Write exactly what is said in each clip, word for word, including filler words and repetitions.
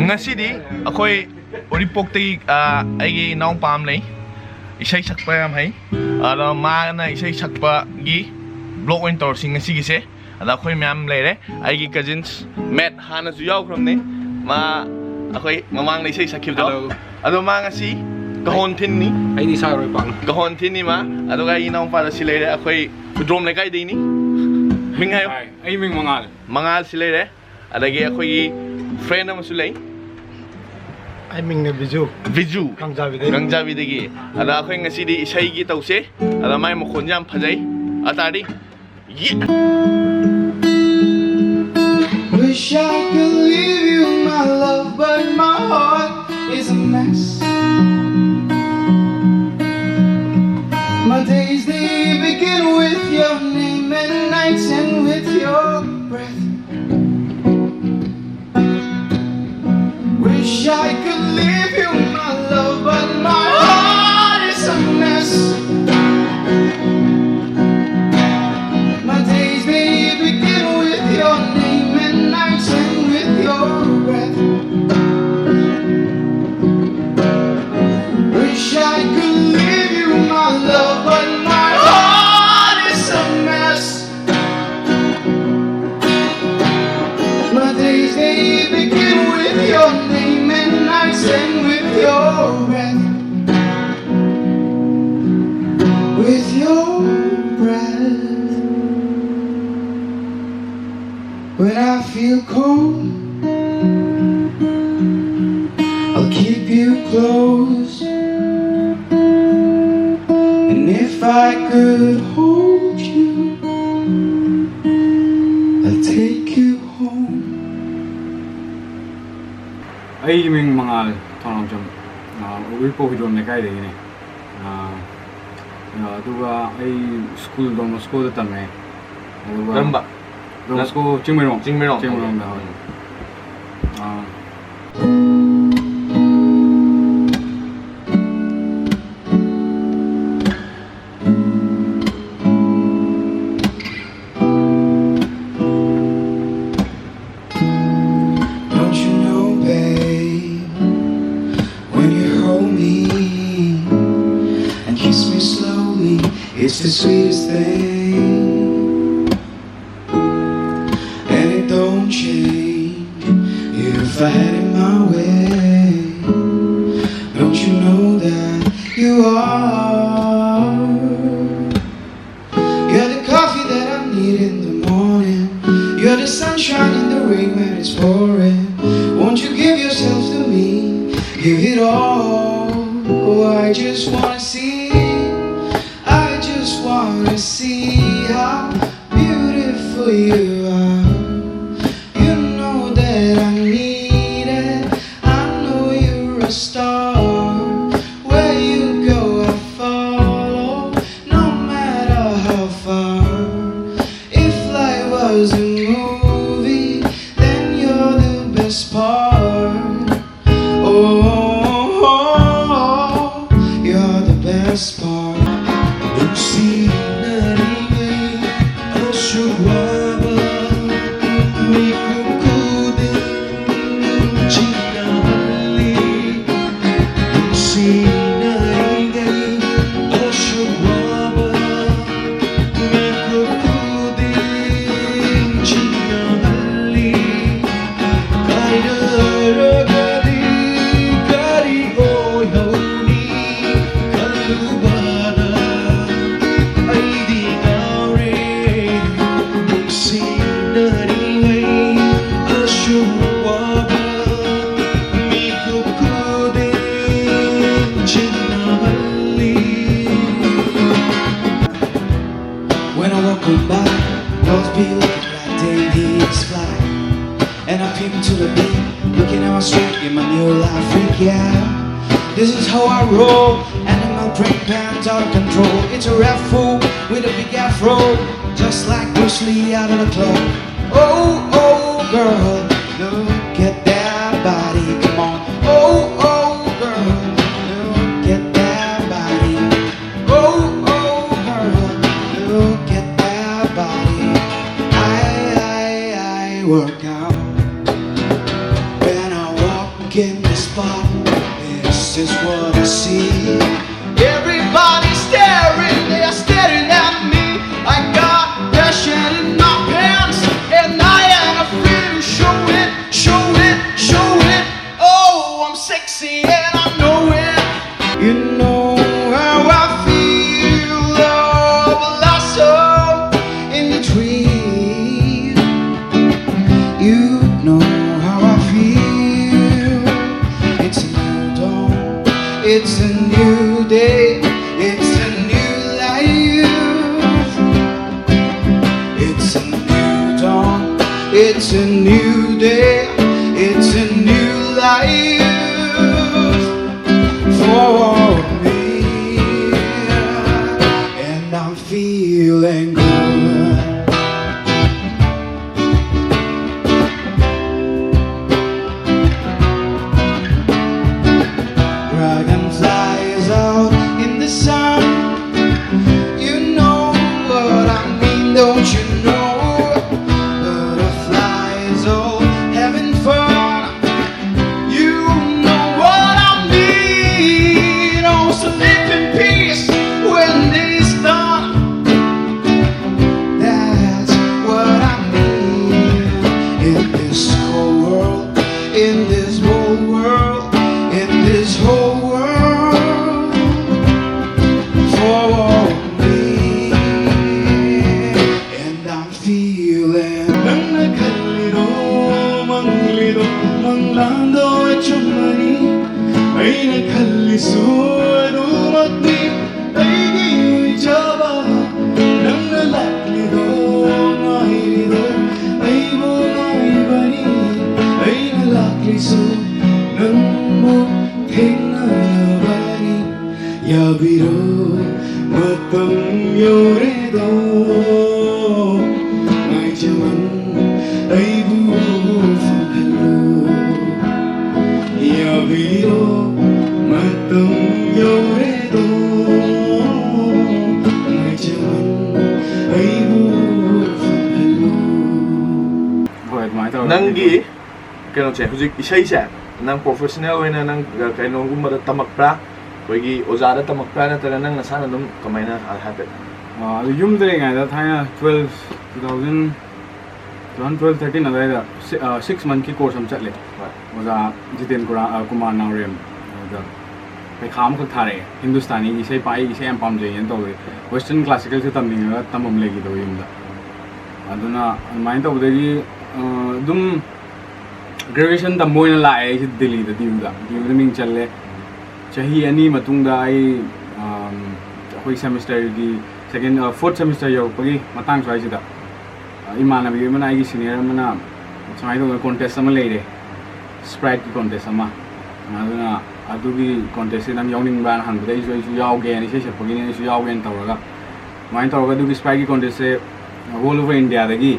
ꯉꯁꯤꯗꯤ ꯑꯩꯈꯣꯏ ꯎꯔꯤꯄꯣꯛꯇꯒꯤ, ꯑ, ꯑꯩꯒꯤ ꯏꯅꯥꯎꯄꯥ ꯑꯃ ꯂꯩ, ꯏꯁꯩ ꯁꯛꯄ ꯌꯥꯝ ꯍꯩ꯫ ꯑꯗꯣ ꯃꯥꯅ ꯏꯁꯩ ꯁꯛꯄꯒꯤ ꯕ꯭ꯂꯣꯛ ꯑꯣꯏꯅ ꯇꯧꯔꯁꯤ ꯉꯁꯤꯒꯤꯁꯦ꯫ ꯑꯗ ꯑꯩꯈꯣꯏ ꯃꯌꯥꯝ ꯂꯩꯔꯦ꯫ ꯑꯩꯒꯤ ꯀꯖꯤꯟꯁ ꯃꯦꯠ ꯍꯥꯟꯅꯁꯨ ꯌꯥꯎꯈ꯭ꯔꯕꯅꯦ꯫ ꯃꯥ ꯑꯩꯈꯣꯏ ꯃꯃꯥꯡꯗ ꯏꯁꯩ ꯁꯛꯈꯤꯕꯗꯣ꯫ Hello. ꯑꯗꯣ ꯃꯥ ꯉꯁꯤ ꯀꯍꯣꯟ ꯊꯤꯟꯅꯤ꯫ ꯑꯩꯗꯤ ꯏꯁꯥ ꯏꯔꯣꯏ ꯄꯥꯛꯅ꯫ ꯀꯍꯣꯟ ꯊꯤꯟꯅꯤ ꯃꯥ꯫ ꯑꯗꯨꯒ ꯑꯩꯒꯤ ꯏꯅꯥꯎꯄꯥꯗ ꯁꯤ ꯂꯩꯔꯦ꯫ ꯑꯩꯈꯣꯏ ꯎꯗ꯭ꯔꯣꯝ ꯂꯩꯀꯥꯏꯗꯩꯅꯤ꯫ ꯃꯤꯡ ꯍꯥꯏꯌꯣ꯫ Hi, ꯑꯩ ꯃꯤꯡ ꯃꯉꯥꯜ꯫ ꯃꯉꯥꯜ ꯁꯤ ꯂꯩꯔꯦ꯫ ꯑꯗꯒꯤ ꯑꯩꯈꯣꯏꯒꯤ ꯐ꯭ꯔꯦꯟ ꯑꯃꯁꯨ ꯂꯩ꯫ ꯑꯩ ꯃꯤꯡꯅ ꯕꯤꯖꯨ꯫ ꯕꯤꯖꯨ꯫ ꯀꯥꯡꯖꯥꯕꯤꯗꯒꯤ꯫ ꯀꯥꯡꯖꯥꯕꯤꯗꯒꯤ꯫ ꯑꯗ ꯑꯩꯈꯣꯏ ꯉꯁꯤꯗꯤ ꯏꯁꯩꯒꯤ ꯇꯧꯁꯦ꯫ ꯑꯗ ꯃꯥꯏ ꯃꯈꯣꯟꯁꯦ ꯌꯥꯝ ꯐꯖꯩ꯫ ꯑꯇꯥꯔꯗꯤ꯫ Yeah. Wish I could leave you, my love, but my heart is a mess. My days, they begin with your name and nights end with your breath. Wish I could leave you, my love, but my heart is a mess. My days, they begin with your name and nights end with your breath. Wish I could leave you, my love, but my heart is a mess. My days, they begin with your name and nights end with your breath. With your breath. When I feel cold, I'll keep you close. And if I could hold you, I'll take you home. ꯑꯩꯒꯤ ꯃꯤꯡ ꯃꯉꯥꯜ ꯊꯧꯅꯥꯎꯖꯝ, ꯑ, ꯎꯔꯤꯄꯣꯛ ꯍꯤꯗꯣꯟ ꯂꯩꯀꯥꯏꯗꯒꯤꯅꯦ꯫ ꯑ, ꯑ, ꯑꯗꯨꯒ ꯑꯩ school ꯗꯣꯟ ꯕꯣꯁꯀꯣꯗ ꯇꯝꯃꯦ꯫ ꯑꯗꯨꯒ ꯀꯔꯝꯕ? ꯗꯣꯟ ꯕꯣꯁꯀꯣ ꯆꯤꯡꯃꯩꯔꯣꯡ꯫ ꯆꯤꯡꯃꯩꯔꯣꯡ꯫ ꯆꯤꯡꯃꯩꯔꯣꯡꯗ, ꯍꯣꯏ꯫ ꯎꯝ꯫ ꯑ, Don't you know, babe? the sweetest thing, and it don't change if I had it my way. Don't you know that you are? You're the coffee that I need in the morning. You're the sunshine in the rain when it's pouring. Won't you give yourself to me? Give it all. Oh, I just wanna see. I just wanna see how beautiful you are. You know that I need it. I know you're a star. Where you go, I follow, no matter how far. If life was a movie, then you're the best part. Oh, you're the best part. Nung sinaringai a sugwaba, mikukudin chinahali. Nung sinaringai a sugwaba, mikukudin chinahali. Kainaragadi kari oihauni kalubana aidi ngaure. Nung sinaringai a sugwaba, mikukudin chinahali. When I walk on by, those be looking like they need fly. And I peep to the beat, looking at my street in my new life, freak, yeah. This is how I roll, animal brain pants out of control. It's a rap fool with a big afro, just like Bruce Lee out of the club. Oh, oh, girl, look at that body, come on. Oh, oh, girl, look at that body. Oh, oh, girl, look at that body. I, I, I work out when I walk in the spot. This is what I see. Everybody staring, they are staring And I know it. You know how I feel. Love blossom in the tree. You know how I feel. It's a new dawn. It's a new day. It's a new life. It's a new dawn. It's a new day. It's a new life for me. And I'm feeling good. Dragonflies out in the sun. You know what I mean, don't you know? Butterflies all having fun. You know what I mean. Oh, sleep in peace when day's done. That's what I mean. In this whole world, in this whole world, in this whole world, for me. And I'm feeling. Nang nakaliro, mangliro, manglando at yung mani. Ay nakaliso, ano magdi. Ay di jaba. Nang nalaklido, mahirido. Ay mo, ay bani. Ay nalakliso. Nang mo, tingnan na bani. Yabiro, matang yoredo. Ay jaman, ay bu, fangalo. Yabiro, matang yoredo. Ay jaman, ay bu, fangalo. ꯍꯣꯏ, ꯑꯗꯨꯃꯥꯏꯅ ꯇꯧꯔꯒ ꯅꯪꯒꯤ ꯀꯩꯅꯣꯁꯦ, ꯍꯧꯖꯤꯛ ꯏꯁꯩꯁꯦ ꯅꯪ professional ꯑꯣꯏꯅ ꯅꯪ, ꯑ, ꯀꯩꯅꯣꯒꯨꯝꯕꯗ ꯇꯝꯃꯛꯄ꯭ꯔꯥ? ꯑꯩꯈꯣꯏꯒꯤ ꯑꯣꯖꯥꯗ ꯇꯝꯃꯛꯄ꯭ꯔꯥ, ꯅꯠꯇ꯭ꯔꯒ ꯅꯪ ꯅꯁꯥꯅ ꯑꯗꯨꯝ ꯀꯃꯥꯏꯅ, ꯍꯥꯏꯐꯦꯠ? ꯑ, ꯑꯗꯨ ꯌꯨꯝꯗ ꯂꯩꯔꯤꯉꯩꯗ ꯊꯥꯏꯅ twelve, two thousand two thousand twelve thirteen ꯑꯗꯨꯋꯥꯏꯗ ꯁꯤꯛꯁ ꯃꯟꯠꯀꯤ ꯀꯣꯔꯁ ꯑꯃ ꯆꯠꯂꯦ꯫ ꯍꯣꯏ꯫ ꯑꯣꯖꯥ ꯖꯤꯇꯦꯟ ꯀꯨꯔꯥ- ꯑ, ꯀꯨꯃꯥꯔ ꯅꯥꯎꯔꯦꯝ ꯑꯗꯨꯗ ꯄꯩꯈꯥ ꯑꯃꯈꯛ ꯊꯥꯔꯛꯑꯦ꯫ ꯍꯤꯟꯗꯨꯁꯇꯥꯅꯤꯒꯤ ꯏꯁꯩ ꯄꯥ- ꯑꯩ ꯏꯁꯩ ꯌꯥꯝ ꯄꯥꯝꯖꯩꯅ ꯇꯧꯋꯦ꯫ ꯋꯦꯁꯇꯔꯟ ꯀ꯭ꯂꯥꯁꯤꯀꯦꯜꯁꯦ ꯇꯝꯅꯤꯡꯉꯒ ꯇꯝꯐꯝ ꯂꯩꯈꯤꯗꯕ ꯌꯨꯝꯗ꯫ ꯑꯗꯨꯅ ꯑꯗꯨꯃꯥꯏꯅ ꯇꯧꯕꯗꯒꯤ ꯑ, ꯑꯗꯨꯝ ꯒ꯭ꯔꯦꯖꯨꯑꯦꯁꯟ ꯇꯝꯕ ꯑꯣꯏꯅ ꯂꯥꯛꯑꯦ ꯑꯩꯁꯦ ꯗꯤꯜꯂꯤꯗ, ꯗꯤ ꯌꯨꯗ꯫ ꯗꯤ ꯌꯨꯗ ꯃꯤꯡ ꯆꯜꯂꯦ꯫ ꯆꯍꯤ ꯑꯅꯤ ꯃꯇꯨꯡꯗ ꯑꯩ ꯑꯝ, ꯑꯩꯈꯣꯏ ꯁꯦꯃꯤꯁꯇꯔꯒꯤ ꯁꯦꯀꯦꯟ ꯐꯣꯔꯠ ꯁꯦꯃꯤꯁꯇꯔ ꯌꯧꯔꯛꯄꯒꯤ ꯃꯇꯥꯡ ꯁ꯭ꯋꯥꯏꯁꯤꯗ ꯑ, ꯏꯃꯥꯟꯅꯕꯤ ꯑꯃꯅ, ꯑꯩꯒꯤ ꯁꯤꯅꯤꯌꯔ ꯑꯃꯅ ꯁꯨꯃꯥꯏꯅ ꯇꯧꯗꯅ ꯀꯣꯟꯇꯦꯁ ꯑꯃ ꯂꯩꯔꯦ, ꯁ꯭ꯄ꯭ꯔꯥꯏꯠꯀꯤ ꯀꯣꯟꯇꯦꯁ ꯑꯃ꯫ ꯑꯗꯨꯅ ꯑꯗꯨꯒꯤ ꯀꯣꯟꯇꯦꯁꯁꯤ ꯅꯪ ꯌꯥꯎꯅꯤꯡꯕ꯭ꯔꯥꯅ ꯍꯪꯕꯗ ꯑꯩꯁꯨ ꯑꯩꯁꯨ ꯌꯥꯎꯒꯦꯅ, ꯏꯁꯩ ꯁꯛꯄꯒꯤꯅꯦ, ꯑꯩꯁꯨ ꯌꯥꯎꯒꯦꯅ ꯇꯧꯔꯒ ꯑꯗꯨꯃꯥꯏꯅ ꯇꯧꯔꯒ ꯑꯗꯨꯒꯤ ꯁ꯭ꯄ꯭ꯔꯥꯏꯠꯀꯤ ꯀꯣꯟꯇꯦꯁꯁꯦ ꯑꯣꯜ ꯑꯣꯚꯔ ꯏꯟꯗꯤꯌꯥꯗꯒꯤ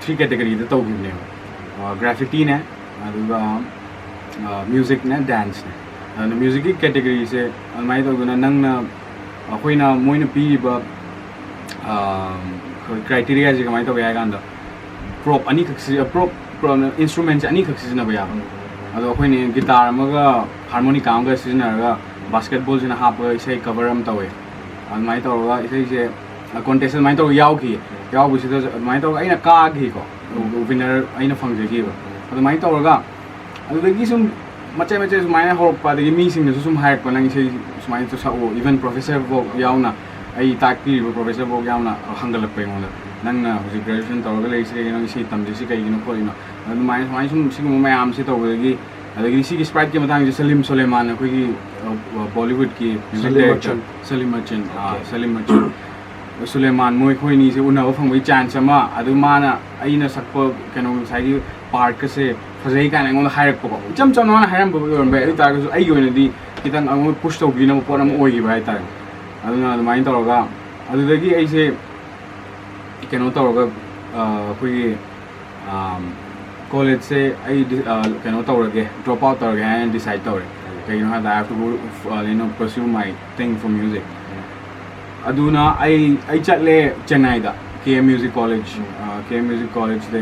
ꯊ꯭ꯔꯤ ꯀꯦꯇꯦꯒꯔꯤꯗ ꯇꯧꯈꯤꯕꯅꯦꯕ꯫ ꯒ꯭ꯔꯥꯐꯤꯇꯤꯅꯦ, ꯑꯗꯨꯒ ꯃ꯭ꯌꯨꯖꯤꯛꯅꯦ, ꯗꯥꯟꯁꯅꯦ꯫ ꯑꯗꯨꯅ ꯃ꯭ꯌꯨꯖꯤꯛꯀꯤ ꯀꯦꯇꯦꯒꯔꯤꯁꯦ ꯑꯗꯨꯃꯥꯏꯅ ꯇꯧꯗꯅ ꯅꯪꯅ, ꯑꯩꯈꯣꯏꯅ ꯃꯣꯏꯅ ꯄꯤꯔꯤꯕ ꯀ꯭ꯔꯥꯏꯇꯦꯔꯤꯌꯥꯁꯦ ꯀꯃꯥꯏꯅ ꯇꯧꯒꯦ ꯍꯥꯏ ꯀꯥꯟꯗ, ꯄ꯭ꯔꯣꯞ ꯑꯅꯤꯈꯛ ꯁꯤꯖꯤ- ꯄ꯭ꯔꯣꯞ ꯄ꯭ꯔꯣꯞ ꯏꯟꯁꯇ꯭ꯔꯨꯃꯦꯟꯁꯦ ꯑꯅꯤꯈꯛ ꯁꯤꯖꯤꯟꯅꯕ ꯌꯥꯕ꯫ ꯑꯗꯣ ꯑꯩꯈꯣꯏꯅ ꯒꯤꯇꯥꯔ ꯑꯃꯒ ꯍꯥꯔꯃꯣꯅꯤꯀꯥ ꯑꯃꯒ ꯁꯤꯖꯤꯟꯅꯔꯒ ꯕꯥꯁꯀꯦꯠꯕꯣꯜꯁꯤꯅ ꯍꯥꯞꯄꯒ ꯏꯁꯩ ꯀꯚꯔ ꯑꯃ ꯇꯧꯋꯦ꯫ ꯑꯗꯨꯃꯥꯏꯅ ꯇꯧꯔꯒ ꯏꯁꯩꯁꯦ ꯀꯣꯟꯇꯦꯁ ꯑꯗꯨꯃꯥꯏꯅ ꯇꯧꯔꯒ ꯌꯥꯎꯈꯤ꯫ ꯌꯥꯎꯕꯁꯤꯗ ꯑꯗꯨꯃꯥꯏꯅ ꯇꯧꯔꯒ ꯑꯩꯅ ꯀꯥꯈꯤꯀꯣ, ꯋꯤꯟꯅꯔ ꯑꯩꯅ ꯐꯪꯖꯈꯤꯕ꯫ ꯑꯗꯨꯃꯥꯏꯅ ꯇꯧꯔꯒ ꯑꯗꯨꯗꯒꯤ ꯁꯨꯝ ꯃꯆꯦꯠ ꯃꯆꯦꯠ ꯁꯨꯃꯥꯏꯅ ꯍꯧꯔꯛꯄ, ꯑꯗꯒꯤ ꯃꯤꯁꯤꯡꯅꯁꯨ ꯁꯨꯝ ꯍꯥꯏꯔꯛꯄ, "ꯅꯪ ꯏꯁꯩ ꯁꯨꯃꯥꯏꯅ ꯁꯛꯑꯣ", ꯏꯚꯟ ꯄ꯭ꯔꯣꯐꯦꯁꯔ ꯐꯥꯎ ꯌꯥꯎꯅ, ꯑꯩ ꯇꯥꯛꯄꯤꯔꯤꯕ ꯄ꯭ꯔꯣꯐꯦꯁꯔ ꯐꯥꯎ ꯌꯥꯎꯅ ꯍꯪꯒꯠꯂꯛꯄ ꯑꯩꯉꯣꯟꯗ, "ꯅꯪꯅ ꯍꯧꯖꯤꯛ ꯒ꯭ꯔꯦꯖꯨꯑꯦꯁꯟ ꯇꯧꯔꯒ ꯂꯩꯔꯤꯁꯤ ꯀꯩꯒꯤꯅꯣ, ꯏꯁꯩ ꯇꯝꯗ꯭ꯔꯤꯁꯤ ꯀꯩꯒꯤꯅꯣ ꯈꯣꯠꯂꯤꯅꯣ?" ꯑꯗꯨꯃꯥꯏꯅ ꯁꯨꯃꯥꯏꯅ ꯁꯨꯝ ꯁꯤꯒꯨꯝꯕ ꯃꯌꯥꯝꯁꯦ ꯇꯧꯕꯗꯒꯤ, ꯑꯗꯒꯤꯗꯤ ꯁꯤꯒꯤ ꯁ꯭ꯄ꯭ꯔꯥꯏꯠꯀꯤ ꯃꯇꯥꯡꯁꯦ ꯁꯂꯤꯝ ꯁꯣꯂꯦꯃꯥꯟ, ꯑꯩꯈꯣꯏꯒꯤ ꯕꯣꯂꯤꯋꯨꯗꯀꯤ ꯃ꯭ꯌꯨꯖꯤꯛ ꯁꯂꯤꯝ ꯗꯥꯏꯔꯦꯛꯇꯔ ꯃꯔꯆꯦꯟ꯫ ꯁꯂꯤꯝ ꯃꯔꯆꯦꯟ, ꯑꯥ, ꯑꯣꯀꯦ꯫ ꯁꯂꯤꯝ ꯃꯔꯆꯦꯟ, ꯁꯨꯂꯦꯃꯥꯟ, ꯃꯣꯏ ꯑꯩꯈꯣꯏ ꯑꯅꯤꯁꯦ ꯎꯅꯕ ꯐꯪꯕꯒꯤ ꯆꯥꯟꯁ ꯑꯃ, ꯑꯗꯨ ꯃꯥꯅ ꯑꯩꯅ ꯁꯛꯄ ꯀꯩꯅꯣ ꯉꯁꯥꯏꯒꯤ ꯄꯥꯔꯠꯀꯁꯦ ꯐꯖꯩ ꯀꯥꯏꯅ ꯑꯩꯉꯣꯟꯗ ꯍꯥꯏꯔꯛꯄꯀꯣ꯫ ꯏꯆꯝ ꯆꯝꯅ ꯃꯥꯅ ꯍꯥꯏꯔꯝꯕ ꯑꯣꯏꯔꯝꯕ ꯌꯥꯏ, ꯑꯗꯨ ꯑꯣꯏ ꯇꯥꯔꯒꯁꯨ ꯑꯩꯒꯤ ꯑꯣꯏꯅꯗꯤ ꯈꯤꯇꯪ ꯑꯩꯉꯣꯟꯗ ꯄꯨꯁ ꯇꯧꯕꯤꯅꯕ ꯄꯣꯠ ꯑꯃ ꯑꯣꯏꯈꯤꯕ ꯍꯥꯏꯇꯥꯔꯦ꯫ ꯑꯗꯨꯅ ꯑꯗꯨꯃꯥꯏꯅ ꯇꯧꯔꯒ ꯑꯗꯨꯗꯒꯤ ꯑꯩꯁꯦ ꯀꯩꯅꯣ ꯇꯧꯔꯒ, ꯑ, ꯑꯩꯈꯣꯏꯒꯤ, ꯑꯝ, ꯀꯣꯂꯦꯖꯁꯦ ꯑꯩ ꯗꯤ-, ꯑ, ꯀꯩꯅꯣ ꯇꯧꯔꯒꯦ, ꯗ꯭ꯔꯣꯞ ꯑꯥꯎꯠ ꯇꯧꯔꯒꯦ ꯍꯥꯏꯅ ꯗꯤꯁꯥꯏꯠ ꯇꯧꯔꯦ꯫ ꯀꯩꯒꯤꯅꯣ ꯍꯥꯏꯕꯗ, I have to go, uh, you know, pursue my thing for music. ꯑꯗꯨꯅ ꯑꯩ ꯑꯩ ꯆꯠꯂꯦ ꯆꯦꯟꯅꯥꯏꯗ, ꯀꯦ ꯑꯦꯝ ꯃ꯭ꯌꯨꯖꯤꯛ ꯀꯣꯂꯦꯖ꯫ ꯀꯦ ꯑꯦꯝ ꯃ꯭ꯌꯨꯖꯤꯛ ꯀꯣꯂꯦꯖꯇ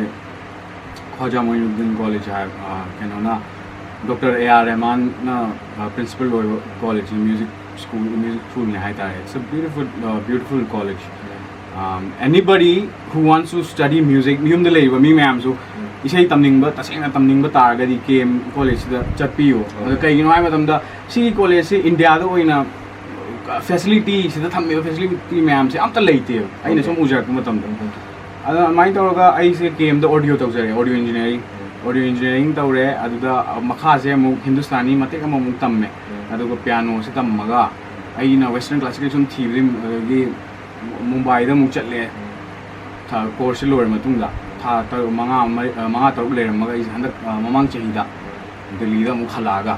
ꯈ꯭ꯋꯥꯖꯥ ꯃꯣꯏꯅꯨꯗꯤꯟ ꯀꯣꯂꯦꯖ ꯍꯥꯏ, ꯑ, ꯀꯩꯅꯣꯅ, ꯗꯣꯛꯇꯔ ꯑꯦ ꯑꯥꯔ ꯔꯦꯍꯃꯥꯟꯅ, ꯑ, ꯄ꯭ꯔꯤꯟꯁꯤꯄꯜ ꯑꯣꯏꯕ ꯀꯣꯂꯦꯖꯅꯤ, ꯃ꯭ꯌꯨꯖꯤꯛ ꯁ꯭ꯀꯨꯜ, ꯃ꯭ꯌꯨꯖꯤꯛ ꯁ꯭ꯀꯨꯜꯅꯤ ꯍꯥꯏꯇꯥꯔꯦ꯫ It's a beautiful, uh, beautiful college. Anybody who wants to study music, ꯌꯨꯝꯗ ꯂꯩꯔꯤꯕ ꯃꯤ ꯃꯌꯥꯝꯁꯨ ꯏꯁꯩ ꯇꯝꯅꯤꯡꯕ, ꯇꯁꯦꯡꯅ ꯇꯝꯅꯤꯡꯕ ꯇꯥꯔꯒꯗꯤ ꯀꯦ ꯑꯦꯝ ꯀꯣꯂꯦꯖꯁꯤꯗ ꯆꯠꯄꯤꯌꯨ꯫ ꯑꯗꯣ ꯀꯩꯒꯤꯅꯣ ꯍꯥꯏꯕ ꯃꯇꯝꯗ ꯁꯤꯒꯤ ꯀꯣꯂꯦꯖꯁꯤ ꯏꯟꯗꯤꯌꯥꯗ ꯑꯣꯏꯅ ꯐꯦꯁꯤꯂꯤꯇꯤ, ꯁꯤꯗ ꯊꯝꯃꯤꯕ ꯐꯦꯁꯤꯂꯤꯇꯤ ꯃꯌꯥꯝꯁꯦ ꯑꯝꯇ ꯂꯩꯇꯦꯕ, ꯑꯩꯅ ꯁꯨꯝ ꯎꯖꯔꯛꯄ ꯃꯇꯝꯗ꯫ ꯑꯗꯣ ꯑꯗꯨꯃꯥꯏꯅ ꯇꯧꯔꯒ ꯑꯩꯁꯦ ꯀꯦ ꯑꯦꯝꯗ ꯑꯣꯗꯤꯑꯣ ꯇꯧꯖꯔꯦ, ꯑꯣꯗꯤꯑꯣ ꯏꯟꯖꯤꯅꯤꯌꯥꯔꯤꯡ꯫ ꯑꯣꯗꯤꯑꯣ ꯏꯟꯖꯤꯅꯤꯌꯥꯔꯤꯡ ꯇꯧꯔꯦ꯫ ꯑꯗꯨꯗ ꯃꯈꯥꯁꯦ ꯑꯃꯨꯛ ꯍꯤꯟꯗꯨꯁꯇꯥꯅꯤ ꯃꯇꯦꯛ ꯑꯃꯃꯨꯛ ꯇꯝꯃꯦ꯫ ꯑꯗꯨꯒ ꯄꯤꯌꯥꯅꯣꯁꯦ ꯇꯝꯃꯒ ꯑꯩꯅ ꯋꯦꯁꯇꯔꯟ ꯀ꯭ꯂꯥꯁꯤꯀꯦꯜ ꯁꯨꯝ ꯊꯤꯕꯗꯒꯤ, ꯑꯗꯒꯤ ꯃꯨꯝꯕꯥꯏꯗ ꯑꯃꯨꯛ ꯆꯠꯂꯦ꯫ ꯀꯣꯔꯁꯁꯦ ꯂꯣꯏꯔ ꯃꯇꯨꯡꯗ ꯊꯥ ꯇꯔꯨꯛ, ꯃꯉꯥ, ꯃꯔꯤ, ꯑ, ꯃꯉꯥ ꯇꯔꯨꯛ ꯂꯩꯔꯝꯃꯒ ꯑꯩꯁꯦ ꯍꯟꯗꯛ, ꯑ, ꯃꯃꯥꯡ ꯆꯍꯤꯗ ꯗꯦꯜꯂꯤꯗ ꯑꯃꯨꯛ ꯍꯜꯂꯛꯑꯒ,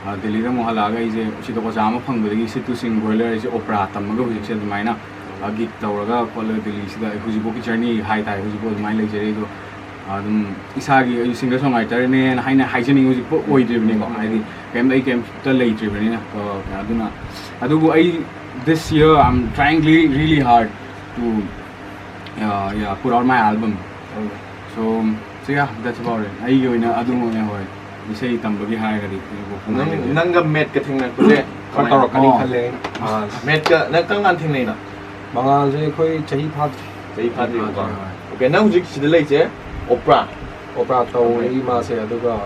ꯑ, ꯗꯦꯜꯂꯤꯗ ꯑꯃꯨꯛ ꯍꯜꯂꯛꯑꯒ ꯑꯩꯁꯦ ꯁꯤꯗ ꯑꯣꯖꯥ ꯑꯃ ꯐꯪꯕꯗꯒꯤ ꯁꯤꯇꯨ ꯁꯤꯡ ꯒꯣꯏꯂꯔ ꯑꯩꯁꯦ ꯑꯣꯄꯦꯔꯥ ꯇꯝꯃꯒ ꯍꯧꯖꯤꯛꯁꯦ ꯑꯗꯨꯃꯥꯏꯅ, ꯑ, ꯒꯤꯛ ꯇꯧꯔꯒ ꯈꯣꯠꯂꯒ ꯗꯦꯜꯂꯤꯁꯤꯗ ꯑꯩ ꯍꯧꯖꯤꯛꯐꯥꯎꯒꯤ ꯖꯔꯅꯤ ꯍꯥꯏꯇꯥꯔꯦ, ꯍꯧꯖꯤꯛꯐꯥꯎ ꯑꯗꯨꯃꯥꯏꯅ ꯂꯩꯖꯔꯤ꯫ ꯑꯗꯣ ꯑꯗꯨꯝ ꯏꯁꯥꯒꯤ ꯑꯩ ꯁꯤꯡꯒꯔ ꯁꯣꯡ ꯔꯥꯏꯇꯔꯅꯦꯅ ꯍꯥꯏꯅ ꯍꯥꯏꯖꯅꯤꯡꯉꯤ ꯍꯧꯖꯤꯛꯐꯥꯎ ꯑꯣꯏꯗ꯭ꯔꯤꯕꯅꯤꯀꯣ, ꯍꯥꯏꯗꯤ ꯀꯩꯝꯇ ꯑꯩ ꯀꯩꯝꯇ ꯂꯩꯇ꯭ꯔꯤꯕꯅꯤꯅ꯫ ꯑ, ꯑꯗꯨꯅ ꯑꯗꯨꯕꯨ ꯑꯩ this year I'm trying really, really hard to, uh, yeah, put out my album. So, so yeah, that's about it. ꯑꯩꯒꯤ ꯑꯣꯏꯅ ꯑꯗꯨꯝ ꯑꯣꯏꯅ ꯍꯣꯏ, ꯏꯁꯩ ꯇꯝꯕꯒꯤ ꯍꯥꯏꯔꯒꯗꯤ ꯍꯧꯖꯤꯛꯐꯥꯎ ꯅꯪ ꯈꯪꯗꯦ꯫ ꯅꯪꯒ ꯃꯦꯠꯀ ꯊꯦꯡꯅꯔꯛꯄꯁꯦ ꯈꯔ ꯀꯃꯥꯏꯅ? ꯇꯧꯔꯛꯀꯅꯤ ꯑꯣ꯫ ꯈꯜꯂꯦ ꯑꯩ꯫ ꯑꯥ, ꯃꯦꯠꯀ ꯅꯪ ꯀꯔꯝ ꯀꯥꯟꯗ ꯊꯦꯡꯅꯩꯅꯣ? ꯃꯉꯥꯜꯁꯦ ꯑꯩꯈꯣꯏ ꯆꯍꯤ ꯐꯥꯗ꯭ꯔꯤ꯫ ꯆꯍꯤ ꯐꯥꯗ꯭ꯔꯤꯕꯀꯣ? ꯐꯥꯗ꯭ꯔꯤ, ꯍꯣꯏ꯫ Okay, ꯅꯪ ꯍꯧꯖꯤꯛ ꯁꯤꯗ ꯂꯩꯁꯦ ꯑꯣꯄ꯭ꯔꯥ? ꯑꯣꯄ꯭ꯔꯥ ꯇꯧꯔꯤ ꯃꯥꯁꯦ, ꯑꯗꯨꯒ,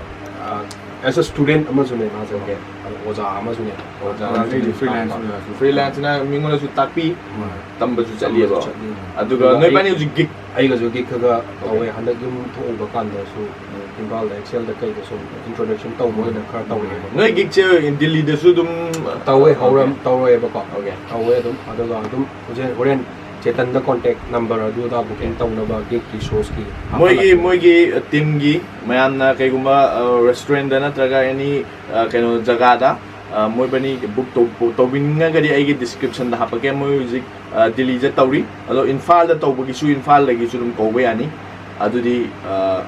ꯑꯥ, as a student ꯑꯃꯁꯨꯅꯦ ꯃꯥꯁꯦ꯫ Okay. ꯑꯗꯣ ꯑꯣꯖꯥ ꯑꯃꯁꯨꯅꯦ꯫ ꯑꯣꯖꯥ ꯑꯗꯨꯒ ꯑꯃꯁꯨꯅꯦ꯫ ꯑꯩꯗꯤ freelance ꯑꯣꯏꯅ ꯁꯨꯝ freelance ꯅ ꯃꯤꯉꯣꯟꯗꯁꯨ ꯇꯥꯛꯄꯤ, ꯍꯣꯏ꯫ ꯇꯝꯕꯁꯨ ꯆꯠꯂꯤꯕ꯫ ꯇꯝꯕꯁꯨ ꯆꯠꯂꯤ꯫ ꯑꯗꯨꯒ ꯑꯗꯨꯒ ꯅꯣꯏ ꯑꯩ ꯕꯥꯅꯤ ꯍꯧꯖꯤꯛ gig ꯑꯩꯒꯁꯨ gig ꯈꯔ ꯈꯔ ꯇꯧꯋꯦ꯫ Okay. ꯍꯟꯗꯛ ꯌꯨꯝ ꯊꯣꯛꯎꯕ ꯀꯥꯟꯗꯁꯨ ꯎꯝ꯫ ꯏꯝꯐꯥꯜꯗ Excel ꯗ ꯀꯩꯗ ꯁꯨꯝ introduction ꯇꯧꯕ ꯑꯣꯏꯅ ꯈꯔ ꯇꯧꯔꯛꯑꯦꯕ꯫ ꯅꯣꯏ gig ꯁꯦ ꯗꯤꯜꯂꯤꯗꯁꯨ ꯑꯗꯨꯝ ꯇꯧꯋꯦ, ꯍꯧꯔꯝ-, Okay. ꯇꯧꯔꯛꯑꯦꯕꯀꯣ꯫ Okay. ꯇꯧꯋꯦ ꯑꯗꯨꯝ꯫ ꯑꯗꯨꯒ ꯑꯗꯨꯝ ꯍꯧꯖꯤꯛ ꯍꯣꯔꯦꯟ ꯆꯦꯇꯟꯗ contact number ꯑꯗꯨ ꯑꯗꯥ booking Okay. ꯇꯧꯅꯕ gig ꯀꯤ shows ꯀꯤ ꯃꯣꯏꯒꯤ, ꯍꯥꯞꯍꯜꯂꯛꯀꯦ꯫ ꯃꯣꯏꯒꯤ team ꯒꯤ ꯃꯌꯥꯝꯅ ꯀꯩꯒꯨꯝꯕ, ꯑ, restaurant ꯇ ꯅꯠꯇ꯭ꯔꯒ any, ꯑ, ꯀꯩꯅꯣ ꯖꯒꯥꯗ, ꯑ, ꯃꯣꯏꯕꯥꯅꯤ book ꯇꯧ-, ꯇꯧꯕꯤꯅꯤꯡꯉꯒꯗꯤ ꯑꯩꯒꯤ description ꯗ ꯍꯥꯞꯄꯛꯀꯦ꯫ ꯃꯣꯏ ꯍꯧꯖꯤꯛ, ꯑ, ꯗꯤꯜꯂꯤꯗ ꯇꯧꯔꯤ꯫ ꯑꯗꯣ ꯏꯝꯐꯥꯜꯗ ꯇꯧꯕꯒꯤꯁꯨ ꯏꯝꯐꯥꯜꯗꯒꯤꯁꯨ ꯑꯗꯨꯝ ꯀꯧꯕ ꯌꯥꯅꯤ꯫ ꯑꯗꯨꯗꯤ, ꯑ,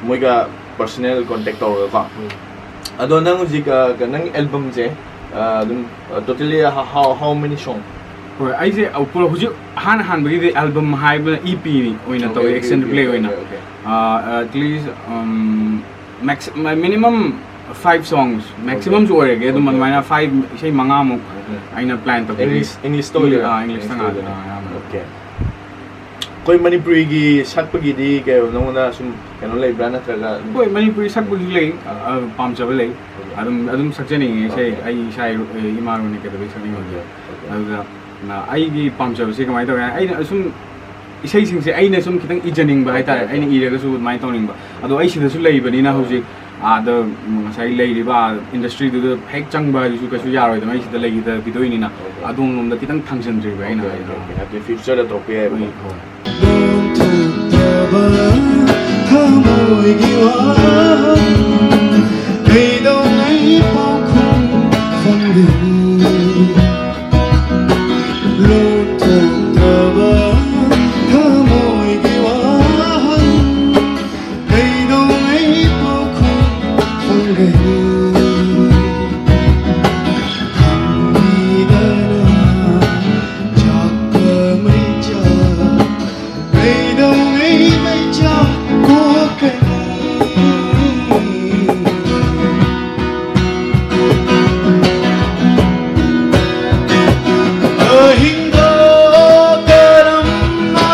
ꯃꯣꯏꯒ personal contact ꯇꯧꯔꯒꯀꯣ꯫ ꯎꯝ꯫ ꯑꯗꯣ ꯅꯪ ꯍꯧꯖꯤꯛ, ꯑ, ꯅꯪ album ꯁꯦ, ꯑ, ꯑꯗꯨꯝ, ꯑ, totally how, how many song? ꯍꯣꯏ, ꯑꯩꯁꯦ, ꯑ, ꯄꯨꯂꯞ ꯍꯧꯖꯤꯛ ꯑꯍꯥꯟ ꯑꯍꯥꯟꯕꯒꯤꯗꯤ album ꯍꯥꯏꯕꯅ E P ꯑꯣꯏꯅ Okay, ꯇꯧꯋꯦ, okay, extended okay, play okay, ꯑꯣꯏꯅ꯫ Okay. ꯑ, at least, um, max-, minimum five songs, maximum Okay. ꯁꯨ ꯑꯣꯏꯔꯒꯦ, ꯑꯗꯨꯝ Okay, ꯑꯗꯨꯃꯥꯏꯅ okay. Five, ꯏꯁꯩ ꯃꯉꯥꯃꯨꯛ Okay. ꯑꯩꯅ plan ꯇꯧꯖꯔꯤ꯫ English, English ꯇ ꯑꯣꯏꯗꯣꯏꯔꯥ? ꯑꯥ, English ꯇ English ꯇ ꯉꯥꯛꯇ, ꯑꯣꯏꯗꯣꯏꯔꯥ? ꯑꯥ, ꯑꯌꯥꯝꯕ꯫ Okay. ꯑꯩꯈꯣꯏ ꯃꯅꯤꯄꯨꯔꯤꯒꯤ ꯁꯛꯄꯒꯤꯗꯤ ꯀꯩ ꯅꯉꯣꯟꯗ ꯁꯨꯝ ꯀꯩꯅꯣ ꯂꯩꯕ꯭ꯔꯥ ꯅꯠꯇ꯭ꯔꯒ? ꯍꯣꯏ, ꯃꯅꯤꯄꯨꯔꯤ ꯁꯛꯄꯁꯨ ꯂꯩ꯫ ꯑ, ꯑ, ꯄꯥꯝꯖꯕ ꯂꯩ꯫ ꯑꯗꯨꯝ ꯑꯗꯨꯝ ꯁꯛꯆꯅꯤꯡꯉꯤ ꯏꯁꯩ꯫ ꯑꯩ ꯏꯁꯥ ꯏꯔꯨ-, ꯑ, ꯏꯃꯥ ꯂꯣꯟꯅꯤ ꯀꯩꯗꯧꯕꯩ ꯁꯛꯅꯤꯡꯉꯣꯏꯗꯣꯏꯅꯣ? ꯑꯗꯨꯒ, ꯑ, ꯑꯩꯒꯤ ꯄꯥꯝꯖꯕꯁꯦ ꯀꯃꯥꯏꯅ ꯇꯧꯒꯦ ꯍꯥꯏ, ꯑꯩꯅ ꯁꯨꯝ ꯏꯁꯩꯁꯤꯡꯁꯦ ꯑꯩꯅ ꯁꯨꯝ ꯈꯤꯇꯪ ꯏꯖꯅꯤꯡꯕ ꯍꯥꯏꯇꯥꯔꯦ꯫ ꯑꯩꯅ ꯏꯔꯒꯁꯨ ꯑꯗꯨꯃꯥꯏꯅ ꯇꯧꯅꯤꯡꯕ꯫ ꯑꯗꯣ ꯑꯩ ꯁꯤꯗꯁꯨ ꯂꯩꯕꯅꯤꯅ ꯍꯧꯖꯤꯛ ꯑꯥꯗ ꯉꯁꯥꯏ ꯂꯩꯔꯤꯕ, ꯑꯥ, ꯏꯟꯗꯁꯇ꯭ꯔꯤꯗꯨꯗ ꯍꯦꯛ ꯆꯪꯕ ꯍꯥꯏꯗꯨꯁꯨ ꯀꯩꯁꯨ ꯌꯥꯔꯣꯏꯗꯅ, ꯑꯩ ꯁꯤꯗ ꯂꯩꯈꯤꯗꯕꯤꯗꯣꯏꯅꯤꯅ꯫ ꯑꯗꯣꯝꯂꯣꯝꯗ ꯈꯤꯇꯪ ꯊꯥꯡꯖꯟꯗ꯭ꯔꯤꯕ ꯑꯩꯅ ꯍꯥꯏꯗꯣ꯫ ꯍꯥꯏꯗꯤ ꯐ꯭ꯌꯨꯆꯔꯗ ꯇꯧꯔꯛꯄ ꯌꯥꯏꯕ꯫ ꯍꯣꯏ, ꯍꯣꯏ꯫ ꯂꯣꯟꯊꯣꯛꯇꯕ ꯊꯃꯣꯏꯒꯤ ꯋꯥꯍꯪ ꯀꯩꯗꯧꯉꯩ ꯄꯥꯎꯈꯨꯝ ꯐꯪꯒꯅꯤ? ꯂꯣꯟꯊꯣꯛꯇꯕ ꯊꯃꯣꯏꯒꯤ ꯋꯥꯍꯪ ꯀꯩꯗꯧꯉꯩ ꯄꯥꯎꯈꯨꯝ ꯐꯪꯒꯅꯤ? ꯈꯪꯕꯤꯗꯅ ꯆꯥꯛꯀ ꯃꯩꯆꯥꯛ ꯀꯩꯗꯧꯉꯩ ꯃꯩꯆꯥꯛ ꯀꯣꯛꯀꯅꯤ? ꯑꯍꯤꯡꯗꯣ ꯀꯔꯝꯅ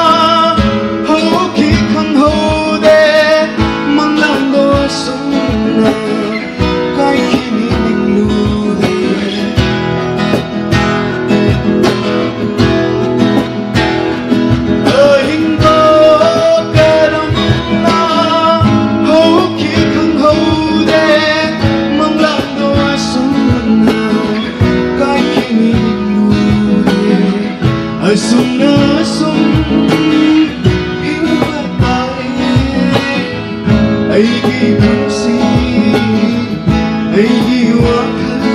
ꯍꯧꯈꯤ ꯈꯪꯍꯧꯗꯦ, ꯃꯪꯂꯥꯟꯗꯣ ꯑꯁꯨꯝꯅ ꯀꯥꯏꯈꯤ ꯅꯤꯡꯂꯨꯗꯦ꯫ ꯑꯍꯤꯡꯗꯣ ꯀꯔꯝꯅ ꯍꯧꯈꯤ ꯈꯪꯍꯧꯗꯦ, ꯃꯪꯂꯥꯟꯗꯣ ꯑꯁꯨꯝꯅ ꯀꯥꯏꯈꯤ ꯅꯤꯡꯂꯨꯗꯦ꯫ ꯑꯁꯨꯝꯅ ꯁꯨꯝ ꯍꯤꯡꯕ ꯇꯥꯔꯦ꯫ ꯑꯩꯒꯤ ꯄꯨꯟꯁꯤ, ꯑꯩꯒꯤ ꯋꯥꯈꯜ,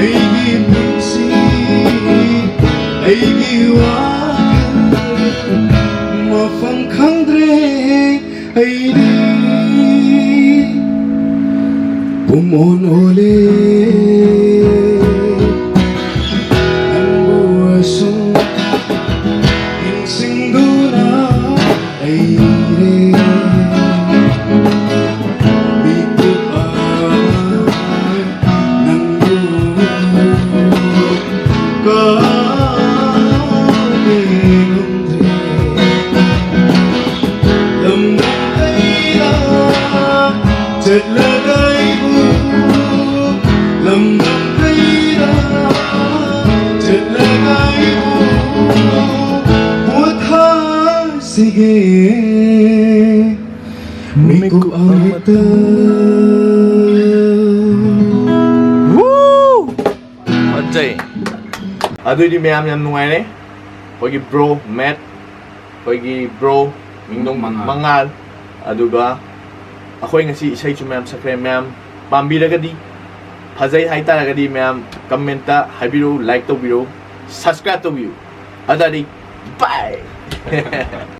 ꯑꯩꯒꯤ ꯄꯨꯟꯁꯤ, ꯑꯩꯒꯤ ꯋꯥꯈꯜ, ꯃꯐꯝ ꯈꯪꯗ꯭ꯔꯦ ꯑꯩꯗꯤ꯫ ꯄꯨꯝꯑꯣꯟ ꯑꯣꯜꯂꯦ ꯅꯪꯕꯨ ꯑꯁꯨꯝ ꯅꯤꯡꯁꯤꯡꯗꯨꯅ ꯂꯩꯔꯦ꯫ ꯃꯤꯀꯨꯞ ꯑꯃ ꯅꯪꯕꯨ ꯀꯥꯎꯕ ꯉꯝꯗ꯭ꯔꯦ꯫ ꯆꯠꯂꯒ ꯑꯩꯕꯨ ꯂꯝꯗꯝ ꯀꯌꯥ ꯆꯠꯂꯒ ꯑꯩꯕꯨ ꯄꯣꯊꯥꯁꯤꯒꯦ ꯃꯤꯀꯨꯞ ꯑꯃꯇ꯫ ꯐꯖꯩ꯫ ꯑꯗꯨꯏꯗꯤ ꯃꯌꯥꯝ ꯌꯥꯝ ꯅꯨꯡꯉꯥꯏꯔꯦ꯫ ꯑꯩꯈꯣꯏꯒꯤ ꯕ꯭ꯔꯣ ꯃꯦꯠ, ꯑꯩꯈꯣꯏꯒꯤ ꯕ꯭ꯔꯣ ꯃꯤꯡꯗꯣꯡ ꯃꯉꯥꯜ꯫ ꯃꯉꯥꯜ, ꯑꯗꯨꯒ ꯑꯩꯈꯣꯏ ꯉꯁꯤ ꯏꯁꯩꯁꯨ ꯃꯌꯥꯝ ꯁꯛꯈ꯭ꯔꯦ꯫ ꯃꯌꯥꯝ ꯄꯥꯝꯕꯤꯔꯒꯗꯤ, ꯐꯖꯩ ꯍꯥꯏꯇꯥꯔꯒꯗꯤ ꯃꯌꯥꯝ ꯀꯃꯦꯟꯇ ꯍꯥꯏꯕꯤꯔꯛꯎ, ꯂꯥꯏꯛ ꯇꯧꯕꯤꯔꯛꯎ, ꯁꯕꯁꯀ꯭ꯔꯥꯏꯕ ꯇꯧꯕꯤꯌꯨ꯫ ꯑꯗꯨꯗꯤ ꯕꯥꯏ꯫